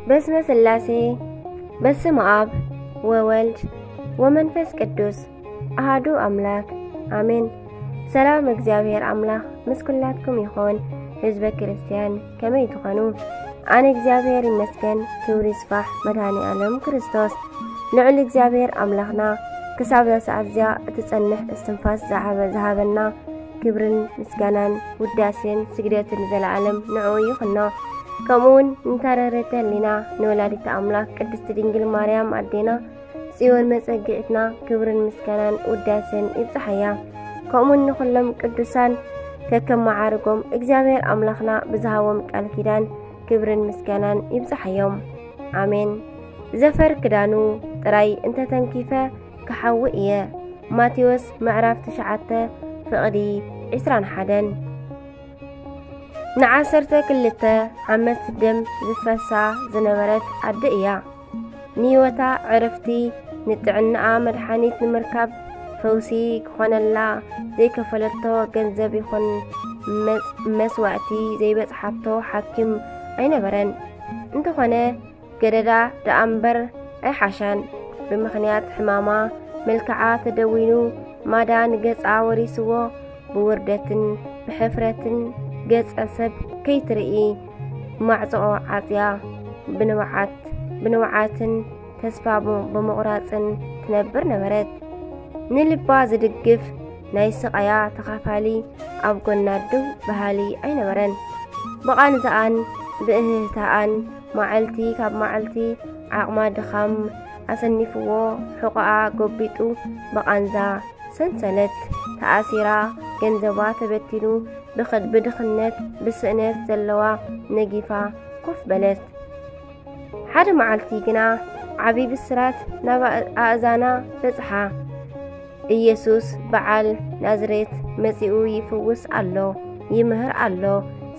በስመ ስላሴ፣ በስመ አብ ወወልድ ወመንፈስ ቅዱስ አሃዱ አምላክ አሜን። ሰላም እግዚኣብሔር አምላክ ምስ ኩላትኩም ይኹን። ህዝበ ክርስቲያን ከመይ ትኾኑ? ኣነ እግዚኣብሔር ይመስገን፣ ክብሪ ይስፋሕ መድኃኔ ዓለም ክርስቶስ። ልዑል እግዚኣብሔር ኣምላኽና ክሳብ እዛ ሰዓት እዚኣ እትጸንሕ እስትንፋስ ዝሃበ-፣ ዝሃበና ክብርን ምስጋናን ውዳሴን ስግደትን ዘለዓለም ንዕኡ ይኹኖ። ከምኡ እውን ንተረረተ ህሊና ንወላዲተ ኣምላኽ ቅድስቲ ድንግል ማርያም ኣዴና ጽዮን መጸግዒትና ክብርን ምስጋናን ውዳሴን ይብጽሓያ። ከምኡ እውን ንኹሎም ቅዱሳን ከከም መዓርጎም እግዚኣብሔር ኣምላኽና ብዝሃቦም ቃል ኪዳን ክብርን ምስጋናን ይብጽሓዮም። ኣሜን። ዘፈር ክዳኑ ጥራይ እንተተንኪፈ ክሓዊ እየ። ማቴዎስ ምዕራፍ ትሽዓተ ፍቕዲ ዕስራን ሓደን። ንዓሰርተ ክልተ ዓመት ደም ዝፈሳ ዝነበረት ኣደ እያ። ንህይወታ ዕረፍቲ፣ ንጥዕናኣ መድሓኒት ንምርካብ ፈውሲ ክኾነላ ዘይከፈለቶ ገንዘብ ይኹን መጽ-፣ መስዋዕቲ ዘይበጽሓቶ ሓኪም ኣይነበረን። እንተኾነ ገደዳ ደኣ እምበር ኣይሓሻን። ብምኽንያት ሕማማ መልክዓ ተደዊኑ ማዳ ንገጻ ወሪስዎ። ብውርደትን ብሕፍረትን ገጸ ሰብ ከይትርኢ ማዕጾ ዓጽያ ብንብዓት-፣ ብንብዓትን ተስፋ ብ-፣ ብምቑራጽን ትነብር ነበረት። ንልባ ዝድግፍ ናይ ስቓያ ተኻፋሊ ኣብ ጎና ደው በሃሊ ኣይነበረን። ብቓንዛኣን ብእህህታኣን መዓልቲ ካብ መዓልቲ ዓቕማ ድኻም ኣሰኒፍዎ፣ ሕቖኣ ጎቢጡ ብቓንዛ ሰንሰለት ተኣሲራ፣ ገንዘባ ተበቲኑ፣ ብኸ-፣ ብድኽነት ብስእነት ዘለዋ ነጊፋ ኮፍ በለት። ሓደ መዓልቲ ግና ዓቢ ብስራት ናብ ኣእ-፣ ኣእዛና በጽሓ። ኢየሱስ በዓል ናዝሬት መጺኡ ይፍውስ ኣሎ፣ ይምህር ኣሎ።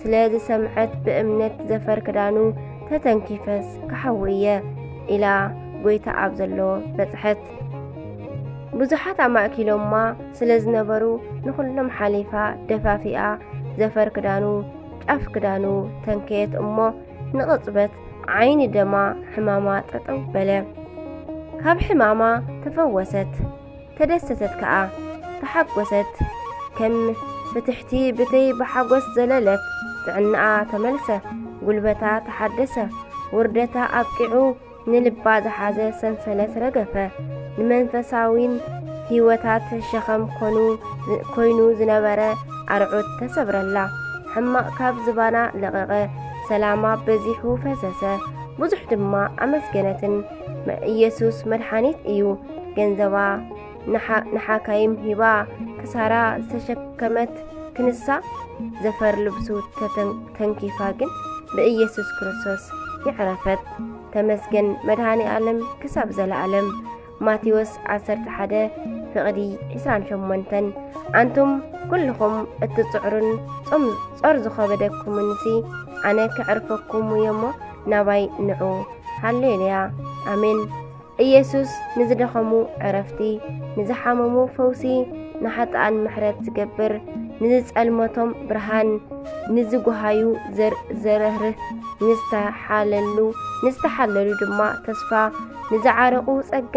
ስለ ዝሰምዐት ብእምነት ዘፈር ክዳኑ ተተንኪፈስ ክሓዊ እየ ኢላ ጐይታ ኣብ ዘሎ በጽሐት። ብዙሓት ኣማእኪሎማ ስለ ዝነበሩ ንኹሎም ሓሊፋ ደፋፊኣ ዘፈር ክዳኑ ጫፍ ክዳኑ ተንከየት እሞ ንቕጽበት ዓይኒ ደማ ሕማማ ጠጠው በለ። ካብ ሕማማ ተፈወሰት፣ ተደሰተት ከኣ ተሓጎሰት። ከም ፍትሕቲ ብተይ ብሓጎስ ዘለለት፣ ጥዕናኣ ተመልሰ፣ ጉልበታ ተሓደሰ፣ ውርደታ ኣብቂዑ፣ ንልባ ዝሓዘ ሰንሰለት ረገፈ። ንመንፈሳዊን ህይወታት ሸኸም ኮኑ-፣ ኮይኑ ዝነበረ ኣርዑት ተሰብረላ። ሕማቕ ካብ ዝባና ለቐቐ፣ ሰላማ በዚሑ ፈሰሰ። ብዙሕ ድማ ኣመስገነትን። መ-፣ ኢየሱስ መድሓኒት እዩ። ገንዘባ ንሓ-፣ ንሓካይም ሂባ ክሳራ ዝተሸከመት ክንሳ ዘፈር ልብሱ ተተን-፣ ተንኪፋ ግን ብኢየሱስ ክርስቶስ የዕረፈት። ተመስገን መድኃኔ ዓለም ክሳብ ዘለዓለም። ማቴዎስ ዓሰርተ ሓደ ፍቕዲ ዕስራን ሸሞንተን። ኣንቱም ኩልኹም እትጽዕሩን ጾም ጾር ዝኸበደኩምንሲ ኣነ ከዕርፈኩም እየ እሞ ናባይ ንዑ። ሃሌሉያ። ኣሜን። ኢየሱስ ንዝደኸሙ ዕረፍቲ፣ ንዝሓመሙ ፈውሲ፣ ንሓጥኣን ምሕረት ዝገብር፣ ንዝጸልመቶም ብርሃን፣ ንዝጓሃዩ ዘር-፣ ዘረህርህ፣ ንዝተሓለሉ፣ ንዝተሓለሉ ድማ ተስፋ፣ ንዝዓረቑ ጸጋ፣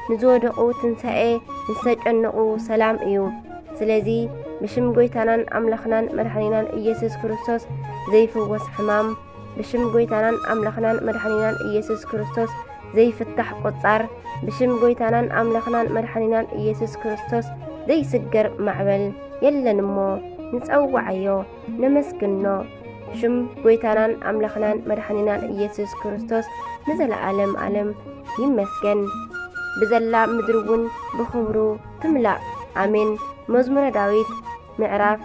ንዝወደቑ ትንሳኤ፣ ንዝተጨነቑ ሰላም እዩ። ስለዚ ብሽም ጎይታናን ኣምላኽናን መድሓኒናን ኢየሱስ ክርስቶስ ዘይፍወስ ሕማም፣ ብሽም ጎይታናን ኣምላኽናን መድሓኒናን ኢየሱስ ክርስቶስ ዘይፍታሕ ቁጻር፣ ብሽም ጎይታናን ኣምላኽናን መድሓኒናን ኢየሱስ ክርስቶስ ዘይስገር ማዕበል የለን እሞ ንጸውዓዮ፣ ነመስግኖ። ሽም ጎይታናን ኣምላኽናን መድሓኒናን ኢየሱስ ክርስቶስ ንዘለዓለም ዓለም ይመስገን። ብዘላ ምድሪ እውን ብኽብሩ ትምላእ። ኣሜን። መዝሙረ ዳዊት ምዕራፍ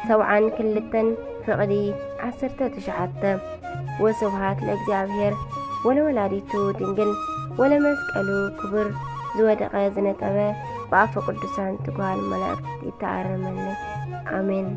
ሰብዓን ክልተን ፍቕዲ ዓሰርተ ትሽዓተ። ወስብሃት ለእግዚኣብሔር ወለወላዲቱ ድንግል ወለመስቀሉ ክቡር። ዝወደቐ ዝነጠበ ብኣፈ ቅዱሳን ትጉሃን መላእክት ይተኣረመኒ። ኣሜን።